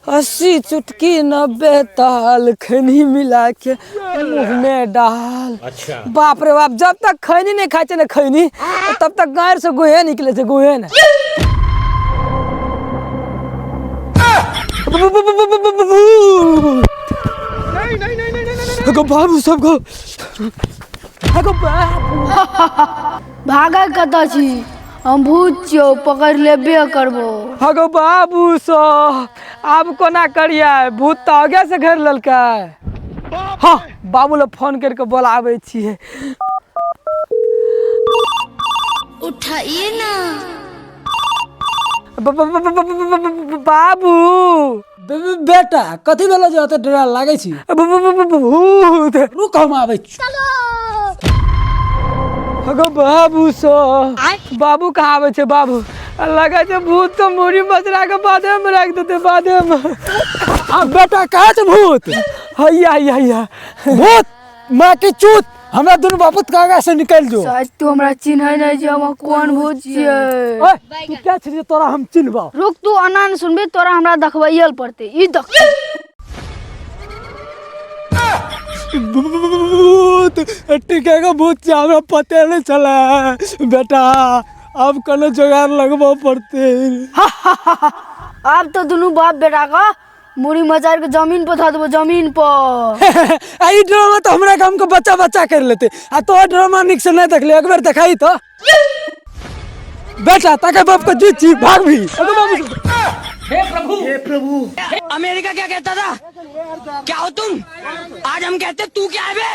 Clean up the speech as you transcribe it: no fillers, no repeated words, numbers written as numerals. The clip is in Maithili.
80 चुटकी 90 ताल, खैनी मिला के मुंह में डाल। अच्छा। बाप रे बाप, जब तक खैनी नहीं खाए ना खैनी, तब तक गायर से गोहे निकले थे, गोहे ना। अगो बाबू सबको, अगो बाबू। भागै कतऽ छी? हम भूत छियौ, पकड़ि लेबे करबौ। अगो बाबू सो, आब कोना करियै? भूत तऽ आगे से घेर लेलकै। हाँ, बाबू लए फोन करके बोलाबै छियै। उठाइए ना। बाबू। बेटा, कथी भेलो जे ओते डरा लागै छी? भूत। रुक, हम आबै छी। अगो बाबू सो, बाबू कहाँ आबै छै? बाबू, लगै छै भूत तो मुड़ी मचरा के बाधे में राखि देतै, बाधे में। आ बेटा, कहाँ छै भूत? हैया हैया हैया। भूत माँ की चूत, हमरा दुनू बापूत के आगा से निकल जो। शायद तू हमरा चिन्है नहि छै, हम कोन भूत छियै। ओए, तू क्या छी जे तोरा हम चिन्हबौ? रुक, तू एना नहि सुनबी, तोरा हमरा देखबैये लए पड़तै। ई देख। भूत टिके के भूत छै, हमरा पते नहीं चले। बेटा, अब कोनो जोगाड़ लगबो पड़ते। आब तऽ दुनू बाप बेटा के मुड़ी मचारि के जमीन पर धऽ देबो, जमीन पर। आ ई ड्रामा तो हमरा गाम के बच्चा बच्चा कर लेते, आ तो ड्रामा निक से नहीं देखले। एक बेर देखाई तो बेटा, ताके बाप के जीत छी भाग भी। अगो बाबू। अमेरिका क्या कहता था, क्या हो तुम? आज हम कहते तू क्या है बे?